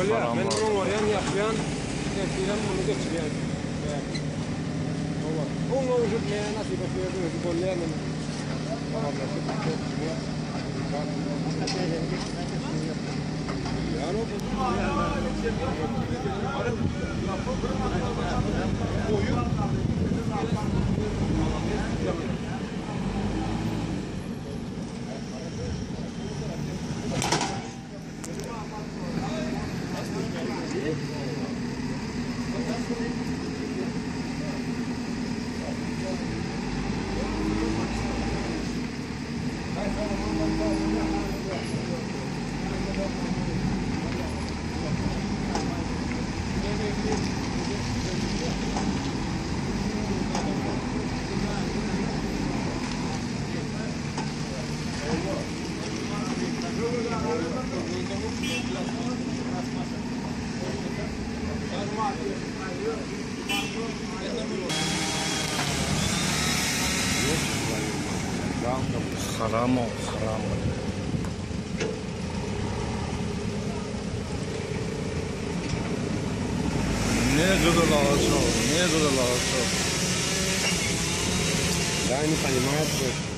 Bolýar, Haram men bar. oňarýan, ýapýan, ertirem muny geçirýän. Hawa. Oňa uje men nasip etse özi bolýar men. Habarlaşyp, Haram o, haram. Ne gyzyl agaç o, ne gyzyl agaç o. Да, не понимает.